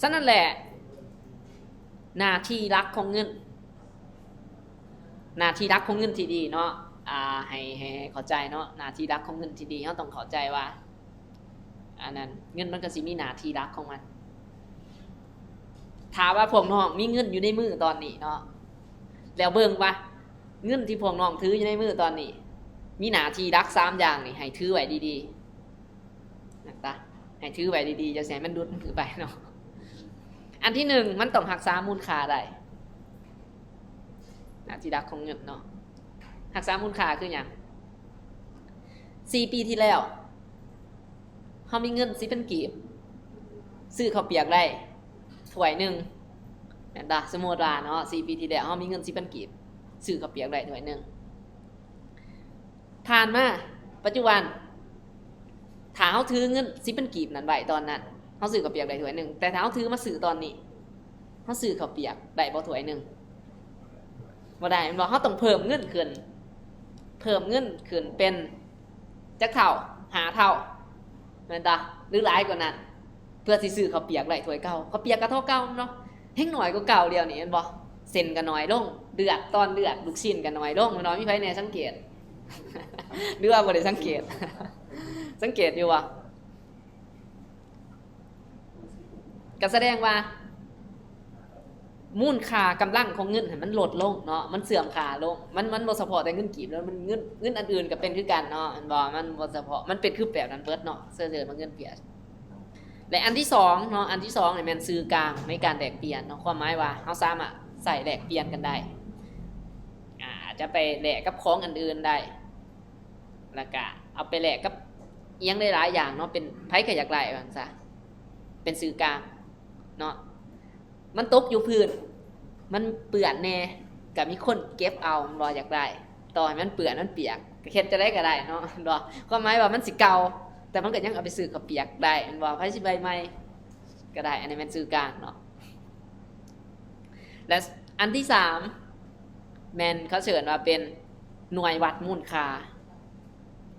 ສະນັ້ນແຫຼະ ໜ້າທີ່ຫຼັກຂອງເງິນ ໜ້າທີ່ຫຼັກຂອງເງິນທີ່ດີເນາະ ອາ ໃຫ້ ໃຫ້ ໃຫ້ເຂົ້າໃຈເນາະ ໜ້າທີ່ຫຼັກຂອງເງິນທີ່ດີ ເຮົາຕ້ອງເຂົ້າໃຈວ່າ ອັນນັ້ນ ເງິນມັນກໍຊິມີໜ້າທີ່ຫຼັກຂອງມັນ. ຖ້າວ່າພວກນ້ອງມີເງິນຢູ່ໃນມືຕອນນີ້ເນາະ ແລ້ວເບິ່ງວ່າເງິນທີ່ພວກນ້ອງຖືຢູ່ໃນມືຕອນນີ້ ມີໜ້າທີ່ຫຼັກສາມຢ່າງນີ້ ໃຫ້ຖືໄວ້ດີໆ ນະຕາ ໃຫ້ຖືໄວ້ດີໆ ຢ່າຊິໃຫ້ມັນຫຼຸດມືໄປເນາະ. ອັນທີໜຶ່ງ ມັນຕ້ອງຮັກສາມູນຄ່າໄດ້ ໜ້າທີ່ຫຼັກຂອງເງິນເນາະ. ຮັກສາມູນຄ່າຄືຫຍັງ? ສີ່ປີທີ່ແລ້ວ ເຮົາມີເງິນສິບພັນກີບ ຊື້ເຂົ້າປຽກໄດ້ຖ້ວຍໜຶ່ງ ແມ່ນບໍ່? ສົມມຸດວ່າເນາະ ສີ່ປີທີ່ແລ້ວ ເຮົາມີເງິນສິບພັນກີບ ຊື້ເຂົ້າປຽກໄດ້ຖ້ວຍໜຶ່ງ. ຜ່ານມາ ປັດຈຸບັນ ຖ້າເຮົາຖືເງິນສິບພັນກີບນັ້ນໄວ້ຕອນນັ້ນ ເຮົາຊື້ເຂົ້າປຽກໄດ້ຖ້ວຍໜຶ່ງ ແຕ່ຖ້າເຮົາຖືມາຊື້ຕອນນີ້ ເຮົາຊື້ເຂົ້າປຽກໄດ້ບໍ່ຖ້ວຍໜຶ່ງ? ບໍ່ໄດ້ແມ່ນບໍ່? ເຮົາຕ້ອງເພີ່ມເງິນຂຶ້ນ ເພີ່ມເງິນຂຶ້ນເປັນຈັກເທົ່າ? ຫ້າເທົ່າ ແມ່ນບໍ່? ຫຼືຫຼາຍກວ່ານັ້ນ ເພື່ອຊິຊື້ເຂົ້າປຽກໄດ້ຖ້ວຍເກົ່າ. ເຂົ້າປຽກກໍເທົ່າເກົ່າເນາະ ແຮ່ງໜ້ອຍກວ່າເກົ່າດຽວນີ້ແມ່ນບໍ່? ເສັ້ນກໍໜ້ອຍລົງ ເລືອດ ຕອນເລືອດ ລູກຊິ້ນກໍໜ້ອຍລົງເນາະ. ມີໃຜແດ່ສັງເກດ ຫຼືວ່າບໍ່ໄດ້ສັງເກດ? ສັງເກດຢູ່ບໍ່? ກໍສະແດງວ່າມູນຄ່າກຳລັງຂອງເງິນຫັ້ນມັນລົດລົງເນາະ ມັນເສື່ອມຄ່າລົງ. ມັນ ມັນບໍ່ສະເພາະແຕ່ເງິນກີບ ແລ້ວມັນເງິນ ເງິນອັນອື່ນກໍເປັນຄືກັນເນາະ ແມ່ນບໍ່? ມັນບໍ່ສະເພາະ ມັນເປັນຄືແບບນັ້ນເບິດເນາະ ເຊີນວ່າເງິນເຟຍ. ແລະ ອັນທີສອງເນາະ ອັນທີສອງນີ້ແມ່ນສື່ກາງໃນການແລກປ່ຽນເນາະ ຄວາມໝາຍວ່າເຮົາສາມາດໃຊ້ແລກປ່ຽນກັນໄດ້ ອາ ອາດຈະໄປແລກກັບຂອງອັນອື່ນໄດ້ ແລ້ວກະເອົາໄປແລກກັບອີ່ຫຍັງໄດ້ຫຼາຍຢ່າງເນາະ ເປັນ ໃຜກໍຢາກໄດ້ວ່າຊັ້ນຊະ ເປັນສື່ກາງເນາະ. ມັນຕົກຢູ່ພື້ນ ມັນເປື້ອນແດ່ ກໍມີຄົນເກັບເອົາ ແມ່ນບໍ່? ຢາກໄດ້ ຕໍ່ໃຫ້ມັນເປື້ອນມັນປຽກ ກໍເຮັດຈັ່ງໃດກໍໄດ້ເນາະ ແມ່ນບໍ່? ຄວາມໝາຍວ່າມັນຊິເກົ່າ ແຕ່ມັນກໍຍັງເອົາໄປຊື້ເຂົ້າປຽກໄດ້ ແມ່ນບໍ່? ໃຜຊິໃບໃໝ່ກໍໄດ້ ອັນນີ້ແມ່ນສື່ກາງເນາະ. ແລະ ອັນທີສາມ ແມ່ນເຂົາເອີ້ນວ່າເປັນໜ່ວຍວັດມູນຄ່າ.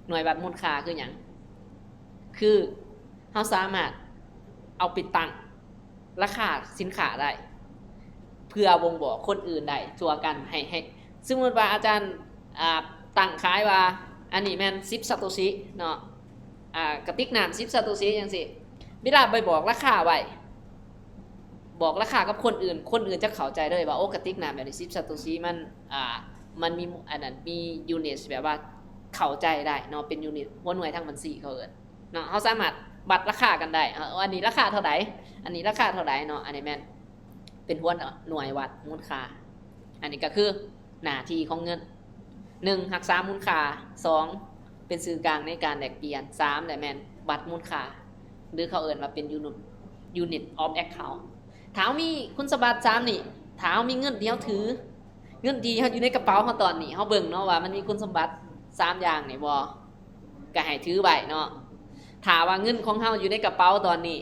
ໜ່ວຍວັດມູນຄ່າຄືຫຍັງ? ຄືເຮົາສາມາດເອົາໄປຕັ້ງລາຄາສິນຄ້າໄດ້ ເພື່ອບົ່ງບອກຄົນອື່ນໄດ້ທົ່ວກັນ ໃຫ້ ໃຫ້ ສົມມຸດວ່າອາຈານ ອ່າ ຕັ້ງຂາຍວ່າ ອັນນີ້ແມ່ນສິບຊາໂຕຊິເນາະ ອ່າ ກະຕິກນ້ຳສິບຊາໂຕຊິ ຈັ່ງຊີ້ ເວລາໄປບອກລາຄາໄວ້ ບອກລາຄາກັບຄົນອື່ນ ຄົນອື່ນຈະເຂົ້າໃຈເລີຍວ່າ ໂອ້ ກະຕິກນ້ຳແບບນີ້ສິບຊາໂຕຊິ ມັນ ອ່າ ມັນມີ ອັນນັ້ນ ມີຢູນິດ ແບບວ່າເຂົ້າໃຈໄດ້ເນາະ ເປັນຢູນິດ ຫົວໜ່ວຍທາງບັນຊີເຂົາເອີ້ນເນາະ. ເຮົາສາມາດວັດລາຄາກັນໄດ້ ເອີ ອັນນີ້ລາຄາເທົ່າໃດ ອັນນີ້ລາຄາເທົ່າໃດເນາະ ອັນນີ້ແມ່ນເປັນຫົວໜ່ວຍວັດມູນຄ່າ. ອັນນີ້ກໍຄື ໜ້າທີ່ຂອງເງິນ ໜຶ່ງ ຮັກສາມູນຄ່າ ສອງ ເປັນສື່ກາງໃນການແລກປ່ຽນ ສາມ ແຫຼະແມ່ນວັດມູນຄ່າ ຫຼືເຂົາເອີ້ນວ່າເປັນ unit unit of account. ຖ້າເຮົາມີຄຸນສົມບັດສາມນີ້ ຖ້າເຮົາມີເງິນທີ່ເຮົາຖື ເງິນທີ່ເຮົາຢູ່ໃນກະເປົາເຮົາຕອນນີ້ ເຮົາເບິ່ງເນາະວ່າມັນມີຄຸນສົມບັດສາມຢ່າງນີ້ບໍ່ ກໍໃຫ້ຖືໄວ້ເນາະ. ຖ້າວ່າເງິນຂອງເຮົາຢູ່ໃນກະເປົາຕອນນີ້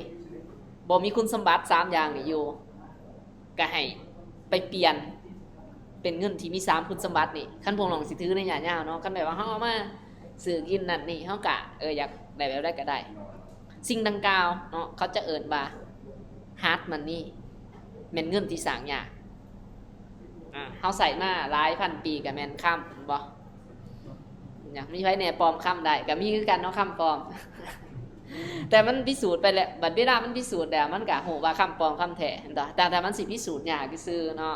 ບໍ່ມີຄຸນສົມບັດສາມຢ່າງນີ້ຢູ່ ກໍໃຫ້ໄປປ່ຽນເປັນເງິນທີ່ມີສາມຄຸນສົມບັດນີ້ ຄັນພວກນ້ອງຊິຖືໃນໄລຍະຍາວເນາະ. ຄັນແບບວ່າເຮົາເອົາມາຊື້ກິນນັ້ນນີ້ ເຮົາກະ ເອີ ຢາກໄດ້ແບບໃດກໍໄດ້. ສິ່ງດັ່ງກ່າວເນາະ ເຂົາຈະເອີ້ນວ່າ hard money ແມ່ນເງິນທີ່ສ້າງຍາກ. ອາ ເຮົາໃຊ້ມາຫຼາຍພັນປີກໍແມ່ນຄຳ ແມ່ນບໍ່? ຢາກມີໃຜແດ່ປອມຄຳໄດ້ ກໍມີຄືກັນເນາະ ຄຳປອມ. ແຕ່ມັນພິສູດໄປແລ້ວ ບັດເວລາມັນພິສູດແລ້ວ ມັນກໍຮູ້ວ່າຄຳປອມຄຳແທ້ ແມ່ນບໍ່? ແຕ່ ແຕ່ມັນຊິພິສູດຍາກຊື່ໆເນາະ.